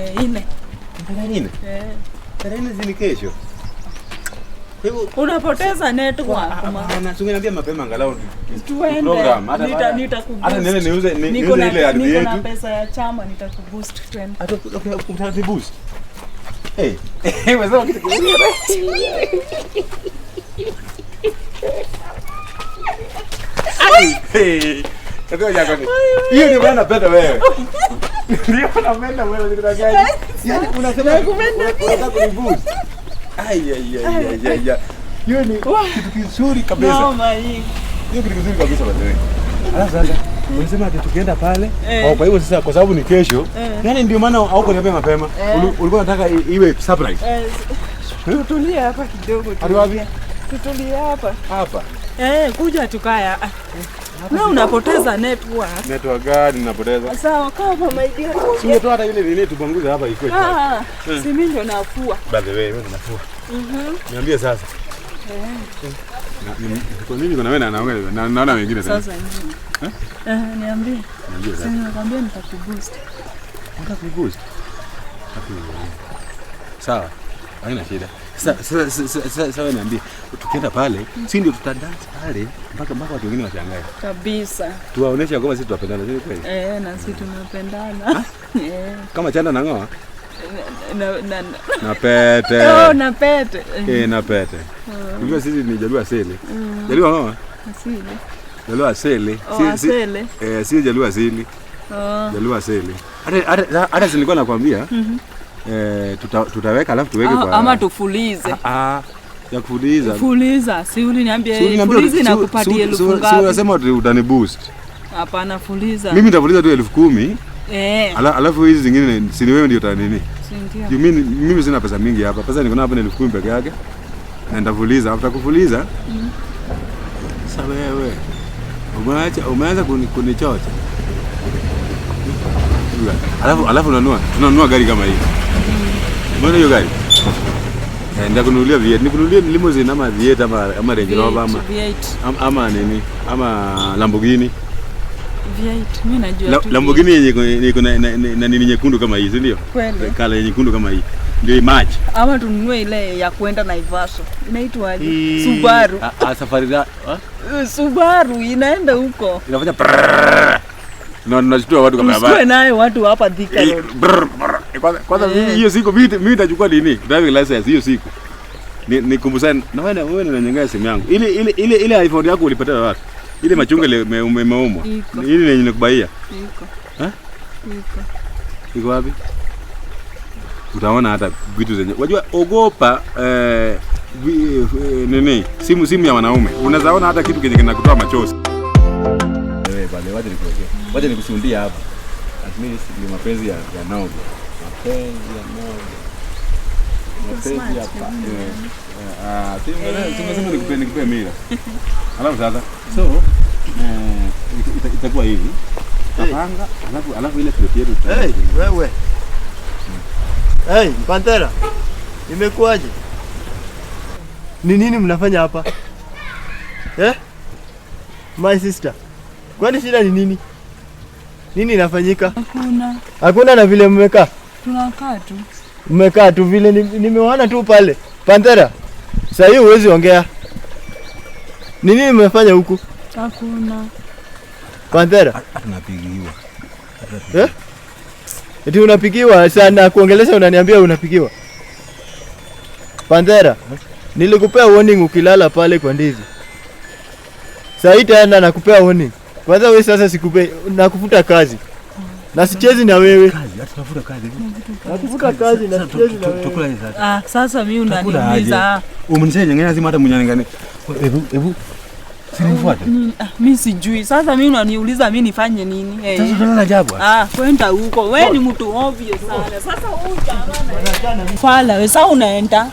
Tarehe 4. Tarehe 4? Eh. Tarehe 4 ni kesho. Kwa hivyo Unapoteza network. Hapana, si ungeniambia mapema angalau Tuende. program hata Nitakuboost. hata niende niuze Niko niuze ile ardhi niko na yetu. pesa ya chama, nitakuboost, twende. Hata utani boost. Eh. Wewe kitu kingine. Hey. Hiyo ndio maana napenda wewe. Ndio napenda wewe kitu gani? Yaani unasema Nakupenda pia. Unataka kuniboost. Ai ai ai ai ai. Hiyo ni kitu kizuri kabisa. Noma hii. Hiyo kitu kizuri kabisa by the way. Alafu sasa unasema ati tukienda pale, Eh. kwa hivyo sasa kwa sababu ni kesho, Eh. yaani ndio maana haukuniambia mapema. Eh. Ulikuwa unataka iwe surprise. Eh, tutulie hapa kidogo. Hadi wapi? Tutulie hapa. Hapa. Kuja tukaya. Wewe unapoteza network. Network gani ninapoteza? Sawa, kaa hapa my dear. Si ungetoa hata ile nini tupanguze hapa ikuwe. Ah, si mimi ndio nafua. By the way, wewe unafua. Niambie sasa. Kwa nini kuna wewe na naona wengine tena? Sasa nini? Niambie. Niambie Si sasa. nimekwambia nitakuboost. Unataka kuboost? Sawa. Haina shida. Sasa wewe niambie, tukienda pale, si ndio tutadance pale mpaka watu wengine washangae. Kabisa. Tuwaoneshe kwamba sisi tunapendana, si kweli? Na sisi tunapendana. Kama chanda na ngoa Na na pete. Oh, na pete. Na pete. Unajua sisi ni Jaluo asili. Jaluo ngoa? Asili. Jaluo asili. Oh, asili. Si Jaluo asili. Oh. Jaluo asili. Hata nilikuwa nakwambia. Tutaweka alafu tuweke kwa ama tufulize. Ya kufuliza. Fuliza, si uliniambia fuliza inakupatia elfu ngapi? Si unasema utani boost. Hapana, fuliza. Mimi nitafuliza tu 10,000. Alafu hizi zingine si ni wewe ndio utanini. Si ndio. Mimi sina pesa mingi hapa. Pesa niko nayo hapa ni 10,000 peke yake. Na nitafuliza, after kufuliza. Sasa wewe umeanza kunichocha. Alafu tunanunua gari kama hii. Mbona hiyo gari? Nitakununulia V8, nikununulie limousine ama V8 ama Range Rover ama V8. Ama nini? Ama Lamborghini. V8, mimi najua tu. Lamborghini yenye iko na nini nyekundu kama hii, si ndio? Kweli. Kala yenye nyekundu kama hii. Ndio image. Ama tununue ile ya kuenda Naivasha. Inaitwaje? Subaru. Safari la Subaru inaenda huko. Inafanya prrrr. Na tunashtua watu kama Tusikue nayo watu hapa Thika Road. Kwanza hiyo siku mimi nitachukua nini? Driving license hiyo siku. Nikumbusane na wewe unanyang'anya simu yangu. Ile iPhone yako ulipata wapi? Ile machungwa ile umeumwa. Ile yenye nikubaia. Iko. Eh? Iko. Iko wapi? Utaona hata vitu zenye. Unajua ogopa nini? Simu ya wanaume. Unaweza ona hata kitu kenye kinakutoa machozi. Wewe bale, wacha nikuwekee. Wacha nikusundia hapa. At least ni mapenzi ya nogo. Mapenzi ya nogo. Mapenzi ya pa. Tumesema nikupe mira. Alafu sasa. So, itakuwa hivi. Tutapanga, alafu ile plot yetu tuta. Hey, wewe. Hey, Pantera. Imekuaje? Ni nini mnafanya hapa? My sister. Kwani shida ni nini? Nini inafanyika? Hakuna. Hakuna na vile mmekaa? Tunakaa tu. Mmekaa tu vile nimeona tu pale. Pantera. Sasa hiyo huwezi ongea. Ni nini mmefanya huku? Hakuna. Pantera. Tunapigiwa. Eti unapigiwa sana kuongelesha unaniambia unapigiwa. Pantera. Nilikupea warning ukilala pale kwa ndizi. Sasa hii tena nakupea warning. Kwanza wewe sasa sikupe nakufuta kazi. Na sichezi na wewe. Kazi, hata tunafuta kazi. Nakufuta kazi na sichezi na wewe. Sasa mimi unaniuliza. Umnisema nyang'anya simu hata mnyang'anya. Hebu sinifuate. Mimi sijui. Sasa mimi unaniuliza mimi nifanye nini? Sasa tunaona ajabu. Kwenda huko. Wewe ni mtu ovyo sana. Sasa huyu jamaa na fala, wewe sasa unaenda.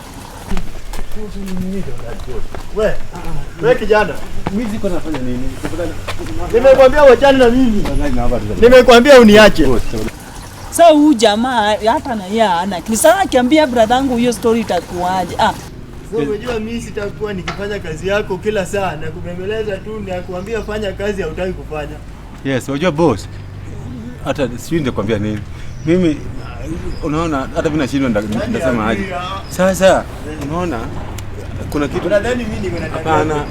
Wewe kijana. Mimi siko nafanya nini? Nimekwambia uachane na mimi. Nimekwambia uniache. Sasa huyu jamaa hata na yeye hana. Sasa akiambia brother yangu hiyo story itakuwaje? Sasa unajua mimi sitakuwa nikifanya kazi yako kila saa na kubembeleza tu na kuambia fanya kazi hautaki kufanya. Yes, unajua boss. Hata sijui nitakwambia nini. Mimi Unaona hata mimi nashindwa nitasema aje. Sasa unaona kuna kitu Unadhani mimi niko na tabia? Hapana,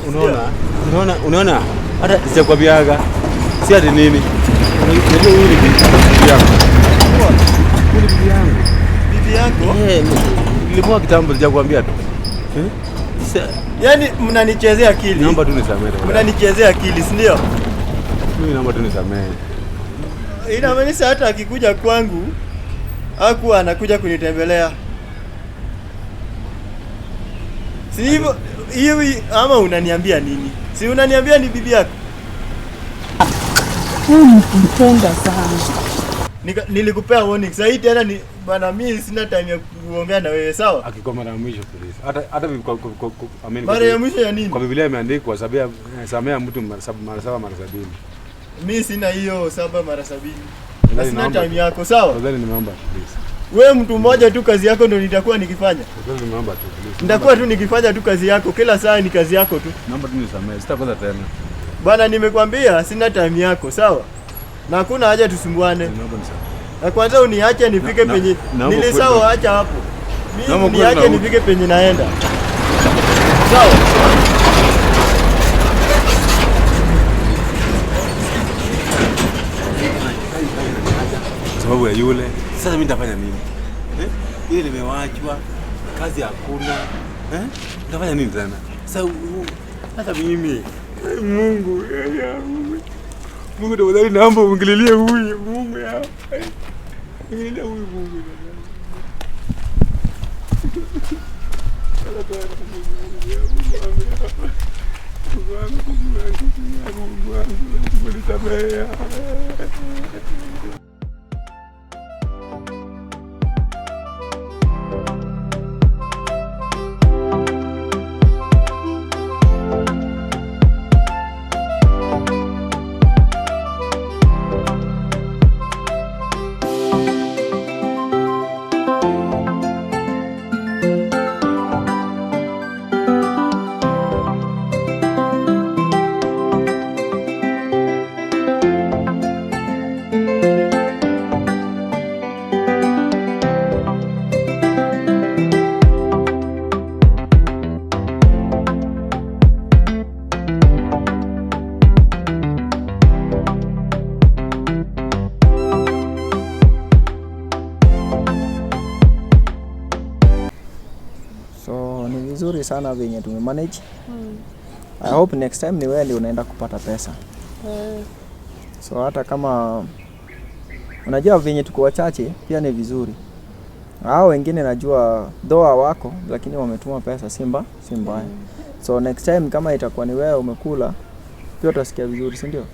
unaona? Unaona? Hata sijakwambiaga. Si ati nini? Unajua huyu ni bibi yangu. Huyu ni bibi yangu. Bibi yako? Eh, nilikuwa kitambo sijakwambia tu. Eh? Sasa Yaani mnanichezea akili. naomba tu nisamehe. Mnanichezea akili, si ndio? Mimi naomba tu nisamehe. Inamaanisha hata akikuja kwangu hakuwa anakuja kunitembelea. Si hivyo hivi ama unaniambia nini? Si unaniambia ni bibi yako? Huyu nikimpenda sana. Nilikupea warning. Sasa hii tena ni bana, mimi sina time ya kuongea na wewe, sawa? Akikuwa mara ya mwisho please. Hata Mara ya mwisho ya nini? Kwa Biblia imeandikwa samea mtu mara 7 mara 70. Mimi sina hiyo 7 mara 70. Na sina time yako, sawa? Tafadhali nimeomba please. Wewe mtu mmoja tu kazi yako ndio nitakuwa nikifanya. Tafadhali nimeomba tu please. Nitakuwa tu nikifanya tu kazi yako kila saa, ni kazi yako tu. Naomba tu nisamehe. Sitakosa tena. Bana, nimekwambia sina time yako, sawa? Na hakuna haja tusumbuane. Naomba nisamehe. Na kwanza uniache nifike penye nilisawa, acha hapo. Mimi uniache nifike penye naenda. Sawa? Sababu ya yule. Sasa mimi nitafanya nini? Eh? Ile nimewachwa, kazi hakuna. Eh? Nitafanya nini tena? Sasa hata mimi Mungu ya Mungu. Mungu tafadhali naomba uingililie huyu Mungu ya. Ingililie huyu Mungu. Mungu nisamehe. Sana venye tumemanage. I hope next time ni wewe ndio unaenda kupata pesa. So hata kama unajua venye tuko wachache pia ni vizuri. Hao wengine najua doa wako lakini wametuma pesa si mbaya. So next time kama itakuwa ni wewe umekula pia utasikia vizuri, si ndio?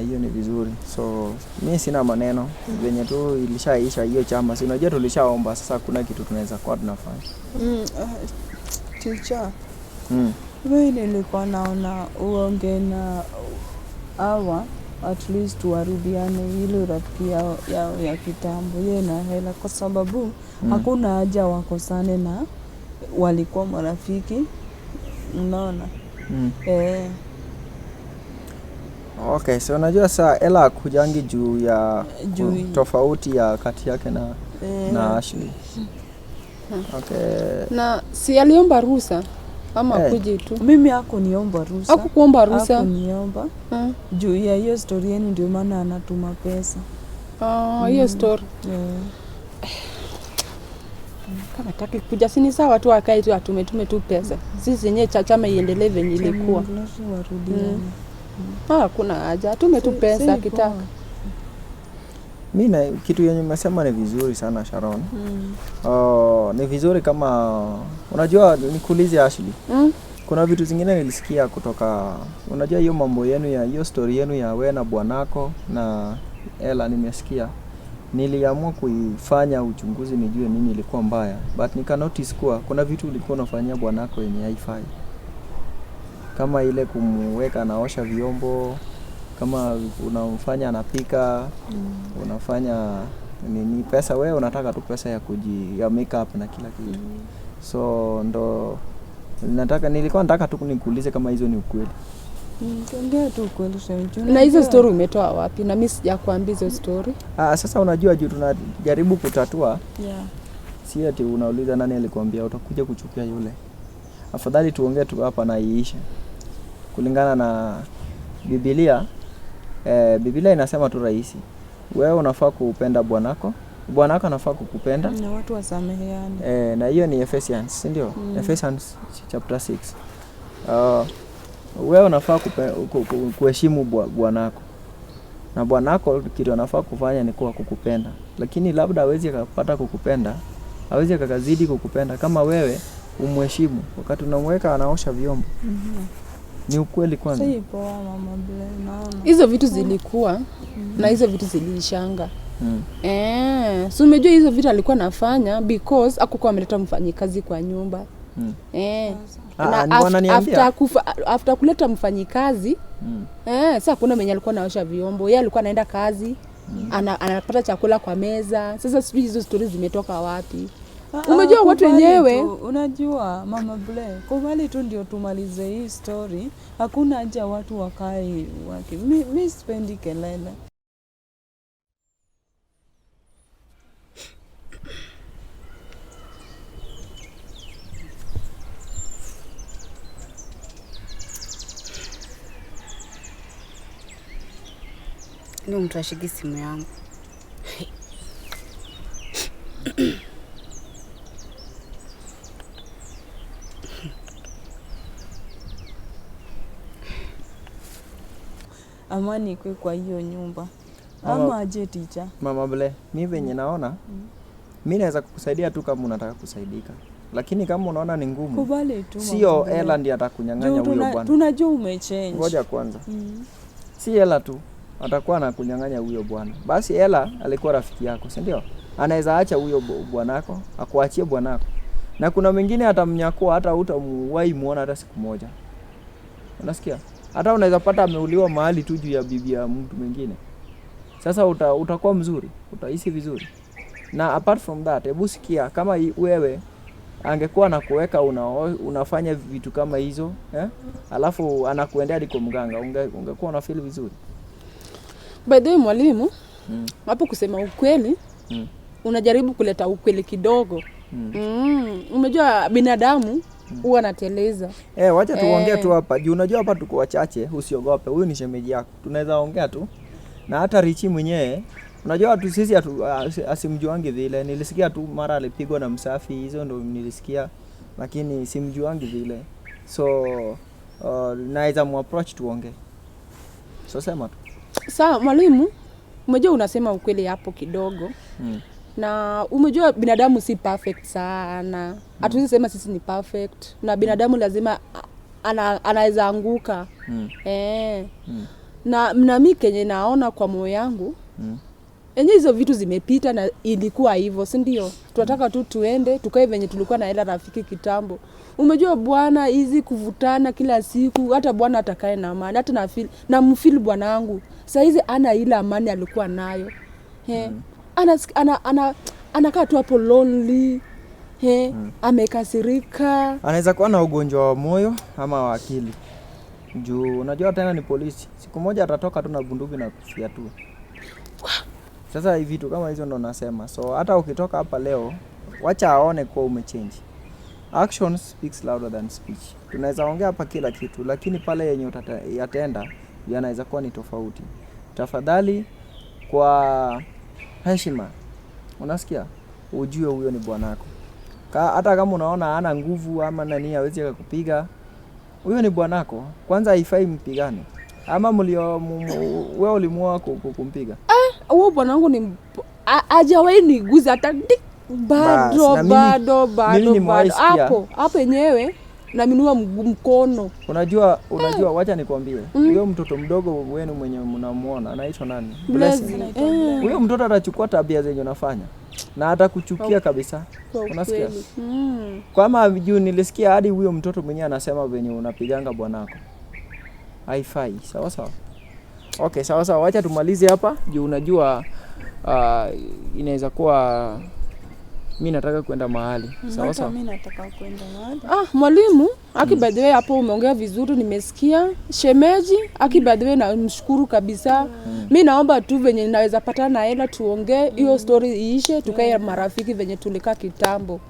Hiyo ni vizuri. So mimi sina maneno. Venye tu ilishaisha hiyo chama. Si unajua tulishaomba, sasa kuna kitu tunaweza kwa tunafanya. Teacher. Mimi nilikuwa naona uonge na hawa at least warudiane ile urafiki yao ya kitambo yeye na Hela, kwa sababu hakuna haja wakosane na walikuwa marafiki, unaona? Okay, so unajua saa Ella kujangi juu ya tofauti ya kati yake na na Ashley. Okay. Na si aliomba ruhusa ama kuji tu? Mimi hakuniomba ruhusa. Hakukuomba ruhusa? Hakuniomba. Juu ya hiyo story yenu ndio maana anatuma pesa. Hiyo story. Kama hataki kuja si ni sawa tu akae tu atume tu pesa. Sisi yenyewe chama iendelee venye ilikuwa. Hakuna haja. Atume tu pesa akitaka. Mimi na kitu yenye nimesema ni vizuri sana Sharon. Ni vizuri kama unajua nikuulize Ashley. Kuna vitu zingine nilisikia kutoka, unajua hiyo mambo yenu ya hiyo story yenu ya wewe na bwanako na Ella nimesikia. Niliamua kuifanya uchunguzi nijue nini ilikuwa mbaya, but nika notice kuwa kuna vitu ulikuwa unafanyia bwanako yenye haifai. Kama ile kumweka anaosha vyombo, kama unamfanya anapika, unafanya nini, pesa wewe unataka tu pesa ya ya makeup na kila kitu. So ndo nilikuwa nataka tu nikuulize kama hizo ni ukweli. Tuongee tu ukweli shemeji. Na hizo story umetoa wapi? Na mimi sijakuambia hizo story. Ah, sasa unajua juu tunajaribu kutatua, Yeah. si ati unauliza nani alikwambia, utakuja kuchukia yule. Afadhali tuongee tu hapa na iishe. Kulingana na Biblia, Biblia inasema tu rahisi, wewe unafaa kuupenda bwanako, bwanako anafaa kukupenda. Na watu wasameheane. Na hiyo ni Ephesians, si ndio? Ephesians chapter 6. Wewe unafaa kuheshimu bwanako. Na bwanako kitu anafaa kufanya ni kuwa kukupenda. Lakini labda hawezi akapata kukupenda, hawezi akakazidi kukupenda kama wewe umheshimu. Wakati unamweka anaosha vyombo. Ni ukweli kwanza. Si poa mama Ble, naona. Hizo vitu zilikuwa na hizo vitu ziliishanga. So umejua hizo vitu alikuwa anafanya because hakukuwa ameleta mfanyikazi kwa nyumba. Ah, Na ni wananiambia. after kuleta mfanyikazi, sasa kuna mwenye alikuwa anaosha vyombo, yeye alikuwa anaenda kazi, anapata chakula kwa meza. Sasa sijui hizo stories zimetoka wapi. Umejua watu Kubali wenyewe. tu, unajua mama Ble, kubali tu ndio tumalize hii story. Hakuna haja watu wakae waki. Mi sipendi kelele. Ni mtu ashiki simu yangu. Amani ikue kwa hiyo nyumba. Ama aje teacher? Mama Ble, mi venye naona, mi naweza kukusaidia tu kama unataka kusaidika. Lakini kama unaona ni ngumu, Kubali tu mama sio Ble. hela ndiye atakunyang'anya Juu huyo bwana. tunajua umechange. Ngoja kwanza. Si hela tu atakuwa anakunyang'anya huyo bwana. Basi hela alikuwa rafiki yako, si ndio? Anaweza acha huyo bwanako, akuachie bwanako. Na kuna mwingine atamnyakua hata hutamuwahi muona hata siku moja. Unasikia? Hata unaweza pata ameuliwa mahali tu juu ya bibi ya mtu mwingine. Sasa utakuwa mzuri, utahisi vizuri. Na apart from that, hebu sikia kama wewe angekuwa anakuweka unafanya vitu kama hizo, eh? Alafu anakuendea hadi kwa mganga, ungekuwa una feel vizuri? By the way mwalimu, hapo kusema ukweli, unajaribu kuleta ukweli kidogo. Umejua binadamu huwa anateleza. Wacha tuongee tu hapa. Juu unajua hapa tuko wachache, usiogope. Huyu ni shemeji yako. Tunaweza ongea tu. Na hata Richi mwenyewe, unajua watu sisi asimjuangi vile. Nilisikia tu mara alipigwa na msafi, hizo ndo nilisikia, lakini simjuangi vile. So naweza muapproach tuongee. So sema tu. Sawa mwalimu, umejua unasema ukweli hapo kidogo. Na umejua binadamu si perfect sana. Hatuwezi sema sisi ni perfect. Na binadamu lazima anaweza anguka. Na mimi kenye naona kwa moyo yangu, enye hizo vitu zimepita na ilikuwa hivyo, si ndio? Tunataka tu tuende tukae venye tulikuwa na hela rafiki kitambo. Umejua bwana hizi kuvutana kila siku, hata bwana atakae na amani, hata na feel, na mfeel bwana wangu. Saa hizi ana ile amani alikuwa nayo. Anakaa tu hapo lonely. Amekasirika. Anaweza kuwa na ugonjwa wa moyo ama wa akili. Juu unajua tena ni polisi. Siku moja atatoka tu na bunduki na kufiatua. Sasa hivi vitu kama hizo ndo nasema. So hata ukitoka hapa leo, wacha aone kuwa umechange. Action speaks louder than speech. Tunaweza ongea hapa kila kitu, lakini pale yenye yatenda yanaweza kuwa ni tofauti. Tafadhali kwa heshima, unasikia? Ujue huyo ni bwanako. Hata kama unaona hana nguvu ama nani hawezi akakupiga, huyo ni bwanako. Kwanza haifai mpigane. Ama wewe ulimuoa kumpiga? Huo bwanangu ni hajawahi niguza hata bado, Bas, na bado, mimi bado, nimewahi bado. sikia. Hapo yenyewe naminua mkono. Unajua wacha nikwambie. Huyo mtoto mdogo wenu mwenye mnamuona anaitwa nani? Blessing. Blessing. Huyo mtoto atachukua tabia zenye unafanya na atakuchukia kabisa. Unasikia? Kama juu nilisikia hadi huyo mtoto mwenyewe anasema venye unapiganga bwanako. Haifai. Sawa sawa. Okay, sawa sawa, wacha tumalize hapa juu unajua inaweza kuwa Mimi nataka kwenda mahali. Sawa sawa. Mimi nataka kwenda mahali. Ah, mwalimu, aki by the way hapo umeongea vizuri nimesikia. Shemeji, aki by the way namshukuru kabisa. Mimi naomba tu venye ninaweza patana na Ella tuongee hiyo story iishe, tukae marafiki venye tulikaa kitambo.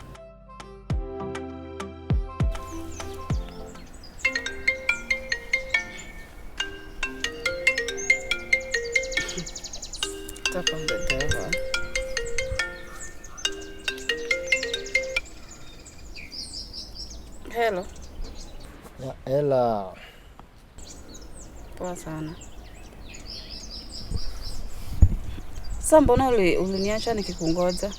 Talk of the devil. Hello. Ella. Poa sana. Sasa mbona uliniacha nikikungoja?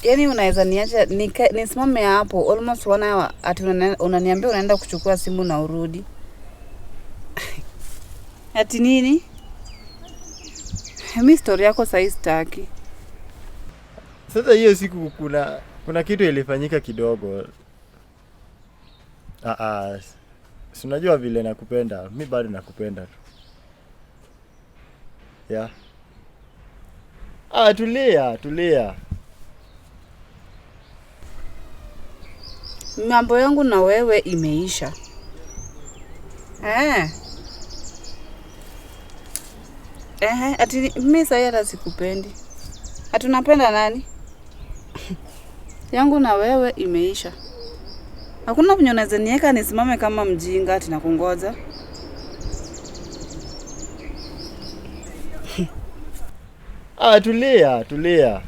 Yaani unaweza niacha nisimame hapo almost 1 hour ati unaniambia unaenda kuchukua simu na urudi. Ati nini? Mimi story yako sasa sitaki. Sasa hiyo siku kuna kitu ilifanyika kidogo. Si unajua vile nakupenda, mimi bado nakupenda tu. Yeah. Tulia, tulia. Mambo yangu na wewe imeisha. Ati mimi sasa hata sikupendi. Ati unapenda nani? Yangu na wewe imeisha. Hakuna venye unaweza niweka nisimame kama mjinga ati nakungoja. Tulia, tulia.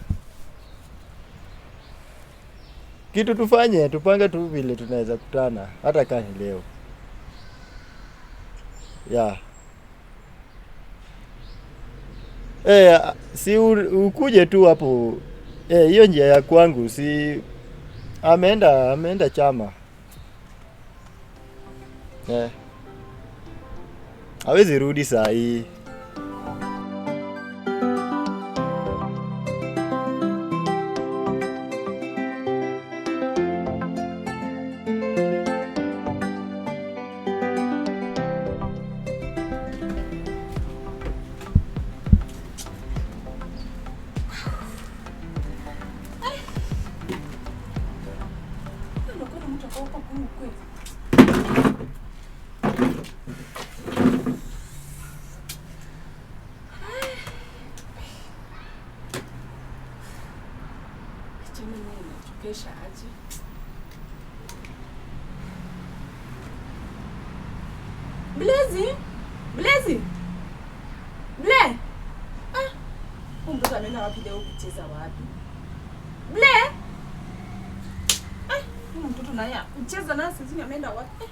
Kitu tufanye, tupange tu vile tunaweza kutana hata kama ni leo. Yeah. Si ukuje tu hapo. Hiyo njia ya kwangu si ameenda chama. Hawezi rudi saa hii. Blazy? Blazy? Ble? Ah. Mtoto anaenda wapi leo kucheza wapi? Ble? Ah, mtoto naye kucheza na sisi ameenda wapi?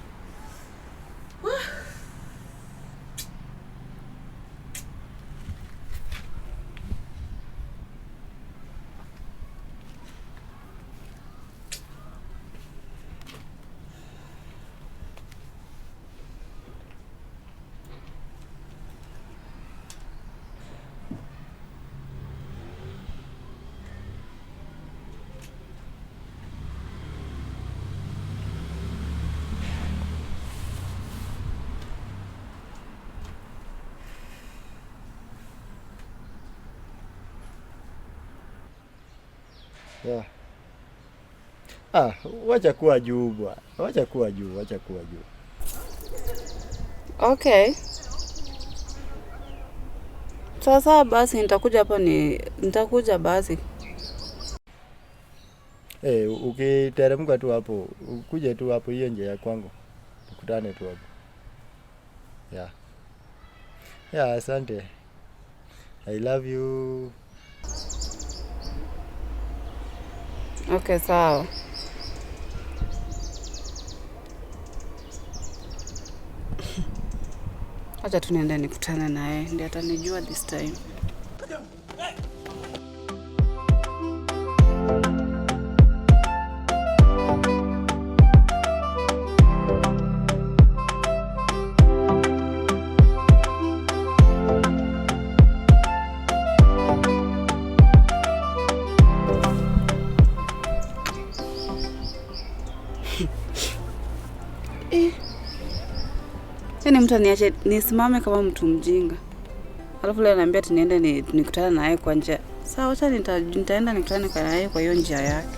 Yeah. Wacha kuwa juu bwana. Wacha kuwa juu, wacha kuwa juu. Okay. Sasa basi nitakuja hapa nitakuja basi. Ukiteremka tu hapo, ukuje tu hapo hiyo njia ya kwangu. Tukutane tu hapo. Yeah. Yeah, asante. I love you. Okay, sawa. Acha tu niende nikutane naye, ndiye atanijua this time. Yaani mtu aniache nisimame kama mtu mjinga. Alafu leo ananiambia ati niende nikutane naye kwa njia. Sawa, wacha nitaenda nikutane kwa yeye kwa hiyo njia yake.